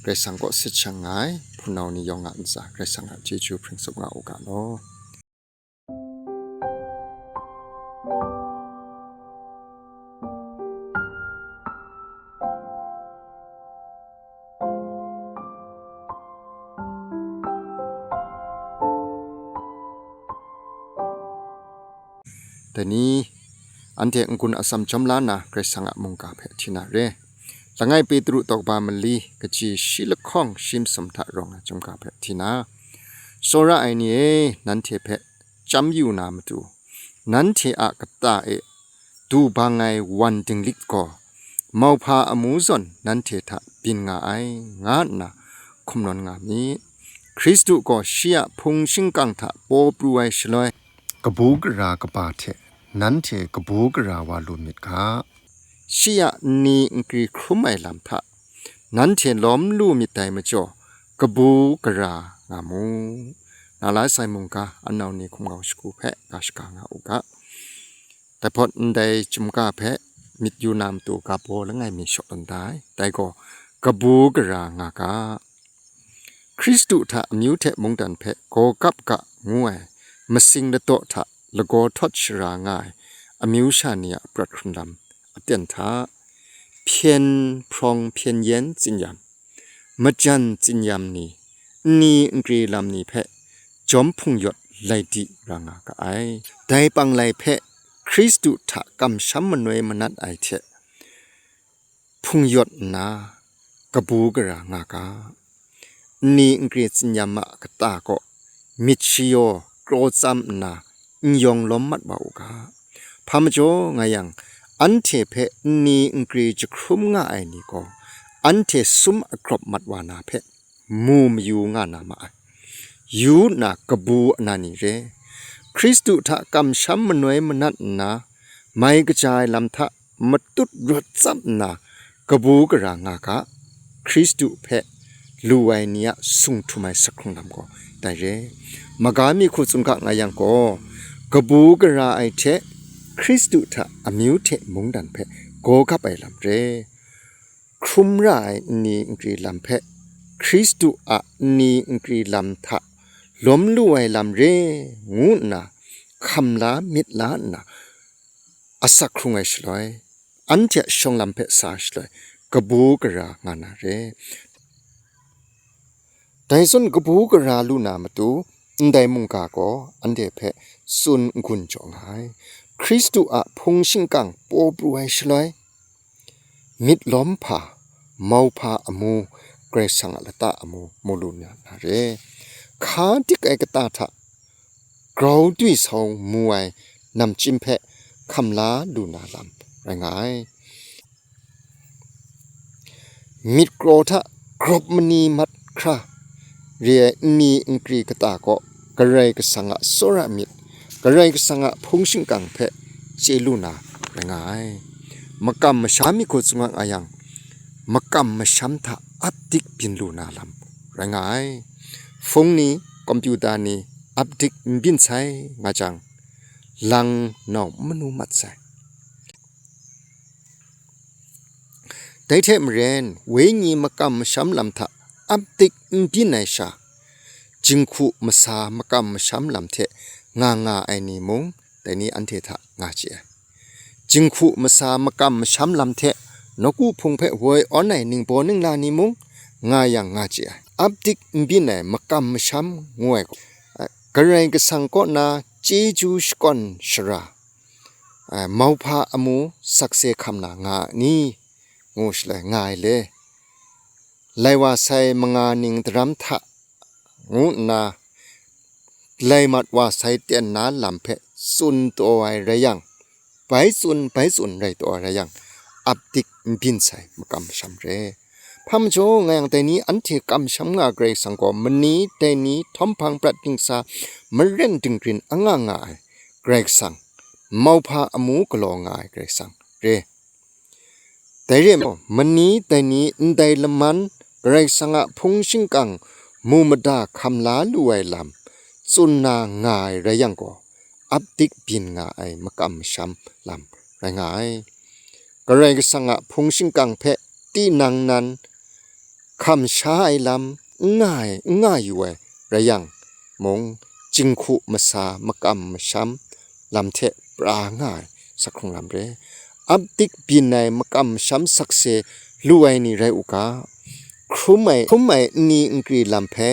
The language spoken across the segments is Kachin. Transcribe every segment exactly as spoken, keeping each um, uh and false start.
Karai Kasang kaw sit shang nga ai hpunau ni yawng a ntsa, Karai Kasang a chyeju hpring tsup nga u ga law. Dai ni, anhte n-gun atsam chyawm la nna, Karai Kasang a mungga hpe hti na re. Langai Petru tawkba mali, kaji shi lahkawng shi masum hta rawng ai chyum ga hpe hti na, tsawra ai ni e, nanhte hpe chyam yu na matu, nanhte a kata e du bang ai wan dinglik gaw, mauhpa amu zawn nanhte hta byin nga ai, nga nna hkum nawn nga myit. Hkristu gaw shi a hpung shingkang hta paw pru ai shaloi, kabu gara kaba hte nanhte kabu gara wa lu myit ga, shi a nni nkri hkrum ai lam hta nanhte lawm lu myit dai majaw, kabu gara nga mu. Na la sai mungga, anau ni hkum ngau shagu hpe ga shaga nga u ga. Dai hpawt ndai chyum ga hpe myit yu na matu ga baw langai mi shaw tawn da ai. Dai gaw, kabu gara nga ga. Hkristu hta amyu hte mungdan hpe gaw gap ga ngu ai masing ladaw hta lagaw htawt shara nga ai amyu sha ni a prat hkrun lam aten hta, hpyen hprawng hpyen yen tsinyam, majan tsinyam ni, nni nkri lam ni hpe jawm hpung yawt lai di ra nga ga ai. Dai panglai hpe Hkristu hta kamsham manoi manat ai hte hpung yawt nna kabu gara nga ga. Nni nkri tsinyam a kata kaw myit shayaw kraw tsam nna n yawng lawm mat wa u ga. Hpa majaw nga yang, anhte hpe nni nkri jahkrum nga ai ni gaw, anhte sum agrawp mat wa na hpe mu mayu nga na ma ai. Yu nna kabu ana ni re, Hkristu hta kamsham manoi manat nna, mai kaja ai lam hta matut rawt tsap nna, kabu gara nga ga. Hkristu hpe lu ai ni a sung htum ai sak hkrung lam gaw dai re. Maga mi hku tsun ga nga yang gaw, kabu gara ai hte Hkristu hta amyu hte mungdan hpe gaw gap ai lam re. Hkrum ra ai nni nkri lam hpe Hkristu a nni nkri lam hta lawm lu ai lam re, ngu nna hkam la myit la nna, asak hkrung ai shaloi, anhte a shawng lam hpe sa ai shaloi, kabu gara nga na re. Dai zawn kabu gara lu na matu, ndai mungga gaw anhte hpe tsun n-gun jaw nga ai. Hkristu a hpung shingkang paw pru ai shaloi, myit lawm hpa, mauhpa amu, Karai Kasang a lata amu mu lu na, na re. Hka dik ai kata hta grau dwi sau mu ai namchyim hpe hkam la lu na lam rai nga ai. Myit kraw hta grawp mani mat hkra re ai nni nkri kata kaw Karai Kasang a tsawra myit, Karai Kasang a hpung shingkang hpe chye lu na rai nga ai. Makam masham mi hku tsun nga yang, makam masham hta ap dik byin lu na lam rai nga ai. Hpung ni, kompyuta ni ap dik n byin sai nga jang, lang nau n manu mat sai. Dai hte maren, wenyi makam masham lam hta ap dik n byin ai sha, jinghku masa makam masham lam hte nga nga ai ni mung, dai ni anhte hta nga chye ai. Jinghku masa makam masham lam hte nawku hpung hpe woi awn ai ningbaw ningla ni mung nga yang nga chye ai. Ap dik n byin ai makam masham ngu ai gaw, Karai Kasang kaw na chyeju shakawn shara, mauhpa amu sakse hkam na nga a ni? Ngu shaloi nga ai le. Lai wa sai manga ning daram hta ngu nna, lai mat wa sai ten na lam hpe tsun taw ai rai yang, bai tsun, bai tsun rai taw ai rai yang, ap dik n byin sai makam masham re. Hpa majaw nga yang, dai ni anhte kamsham nga ai Karai Kasang gaw, mani dai ni htawm hpang prat dingsa maren dingrin anga nga ai Karai Kasang, mauhpa amu galaw nga ai Karai Kasang re. Dai re ai majaw, mani dai ni ndai laman Karai Kasang a hpung shingkang mu mada hkam la lu ai lam tsun na nga ai rai yang gaw, ap dik byin nga ai makam masham lam rai nga ai. Karai Kasang a hpung shingkang hpe tinang nan hkam sha ai lam n nga ai, n nga yu ai rai yang mung, jinghku masa makam masham lam hte pra nga ai sakhkrung lam re. Ap dik byin ai makam masham sakse lu ai ni rai u ga, hkrum ai, hkrum ai nni nkri lam hpe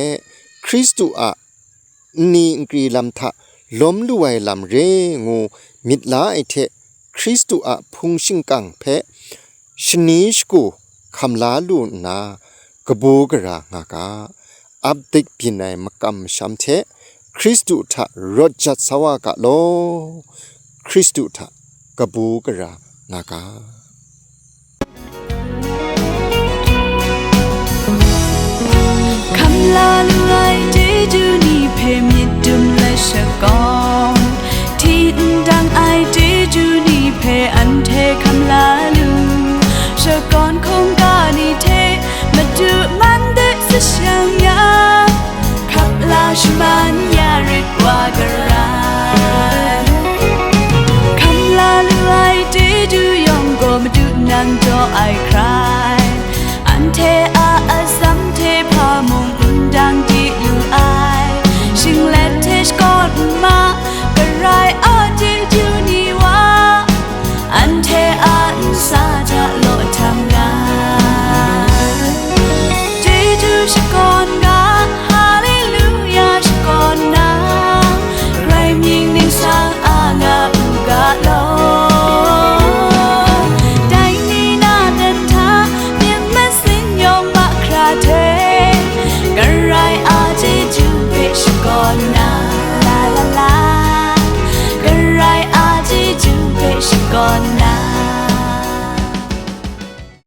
Hkristu a nni nkri lam hta lawm lu ai lam re ngu myit la ai hte, Hkristu a hpung shingkang hpe shani shagu hkam la lu nna, kabu gara nga ga. Ap dik byin ai makam masham hte Hkristu hta rawt jat sa wa ga law, Hkristu hta kabu gara nga ga.